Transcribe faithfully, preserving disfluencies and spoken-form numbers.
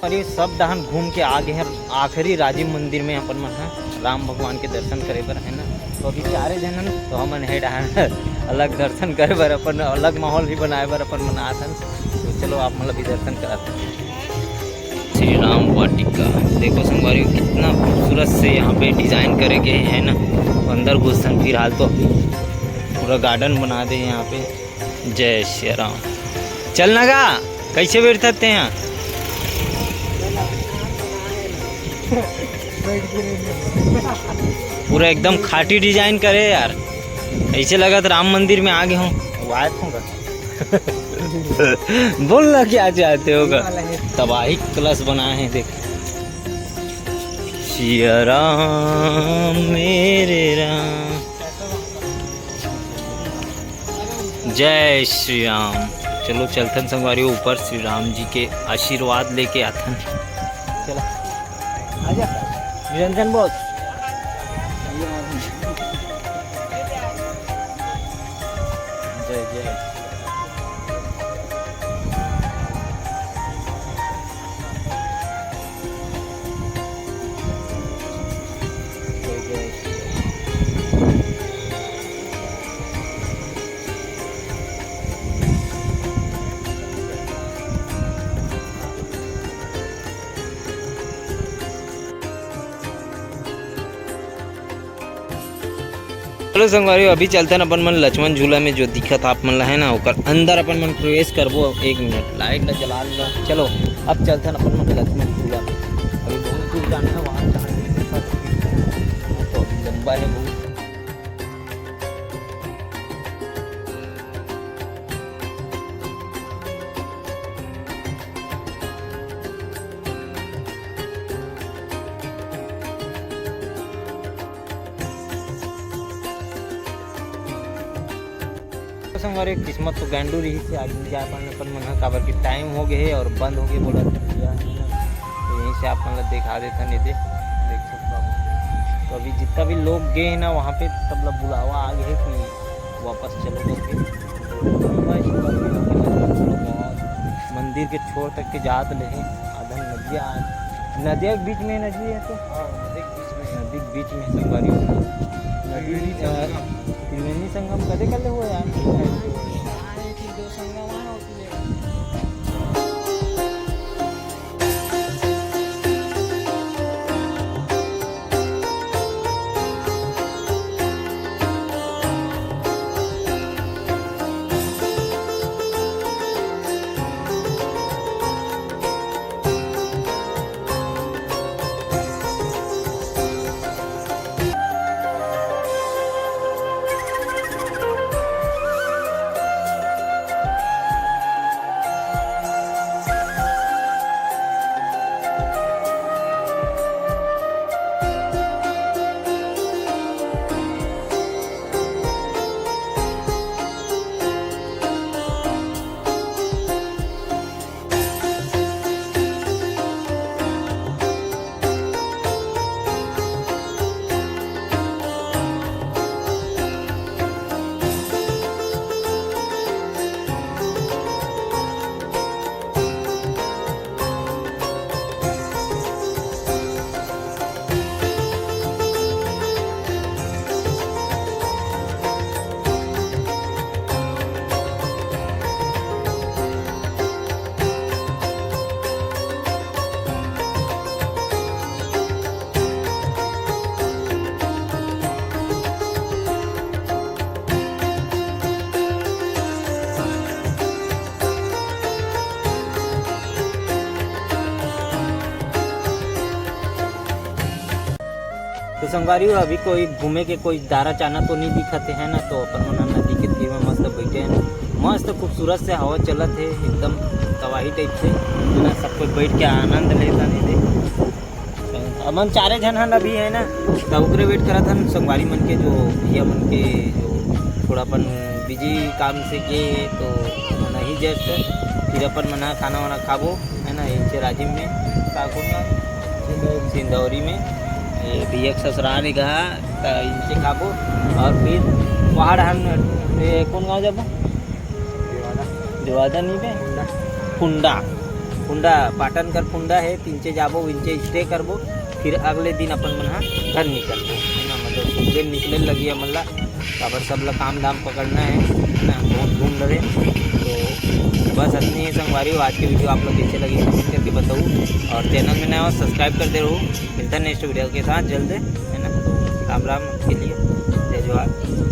अरे, सब डहान घूम के आ गे हन, आखिरी राजिम मंदिर में अपन मन ह राम भगवान के दर्शन करे बर, है ना। तो अभी चारे झन हन, तो हमन हे डहान अलग दर्शन करे बर, अपन अलग माहौल भी बनाए बर अपन मन आत हन। तो चलो, आप मन ला भी दर्शन करात हन। श्री राम वाटिका। देखो संगवारी, कितना खूबसूरत से यहाँ पे डिजाइन करे गए है ना। अंदर घुसन फिलहाल तो अभी पूरा गार्डन बना दे यहाँ पे। जय श्री राम। चलना गा, कैसे बैठते हैं? पूरा एकदम खाटी डिजाइन करे यार, ऐसे लगत राम मंदिर में आ गए हों। वाह, होगा। बोल ना, क्या चाहते होगा? तबाही कलश बनाए हैं, देख। सिया राम, मेरे राम। जय श्री राम। चलो, चलथन संगवारी, ऊपर श्री राम जी के आशीर्वाद लेके आथन। चलो, आजा निरंजन बॉस। जय जय। चलो संगवारी, अभी चलथन अपन मन लक्ष्मण झूला में, जो दिखत आप मन ला है ना, ओकर अंदर अपन मन प्रवेश करबो। एक मिनट, लाइट ला जला ला। चलो, अब चलथन अपन मन लक्ष्मण झूला में। अभी बहुत दूर जाना है, वहाँ जाना है, तो अभी लंबा है बहुत। तो संगवारी, किस्मत तो गांडू रही से आगे नहीं जा पाने, पर मन ह काबर के टाइम हो गए है और बंद हो गए बोला भैया, है ना। तो यहीं से आप मन ला दिखा देता नहीं दे, देख सकते हो आप। तो अभी जितना भी लोग गए हैं ना वहाँ पे, सब ला बुलावा आ गए है कि वापस चलो करके। तो मंदिर के छोर तक के जात ले है, आधा नदिया, नदिया के बीच में नदी है तो हाँ, नदी के बीच में। नदी के बीच में संगवारी हो। नदी त्रिवेणी संगम। त्रिवेणी संगम कदे कर ले हुआ यार? तो संगवारी हो, अभी कोई घूमे के कोई दारा चाना तो नहीं दिखत है ना, तो अपन मन नदी के तीर में मस्त बैठे हैं, मस्त खूबसूरत से हवा चलत है, एकदम तबाही टाइप से, है ना। सब कोई बैठ के आनंद लेता नहीं दे। हमन चारे झन हन अभी, है ना, तो ओकरे वेट करत हन संगवारी मन के, जो भैया मन के जो थोड़ा अपन बिजी काम से गए, तो हमन ही जस्ट फिर अपन मन ह खाना वाना खाबो, है ना, इनसे राजिम में, का कौन गाँव? सिंधौरी में। ये भैया के ससुराल है गा, तो इनसे खाबो और फिर पहाड़ हम, ये कौन गाँव जाबो? देवादा नहीं बे, कुंडा। फुंडा, पाटन कर फुंडा हे, तिंचे जाबो, विंचे stay करबो, फिर अगले दिन अपन मन ह घर निकलबो, है ना। मतलब सुबह निकले लगी हमन ला, काबर सब ला काम धाम पकड़ना है, है ना, बहुत घूम रहे। तो बस अतनी ही संगवारी हो, आज के video आप लोग कैसे लगी comment करके बताओ, और channel में नया हो subscribe कर दे रहो। मिलता है next video के साथ जल्द, है ना। राम राम के लिए, जय जोहार।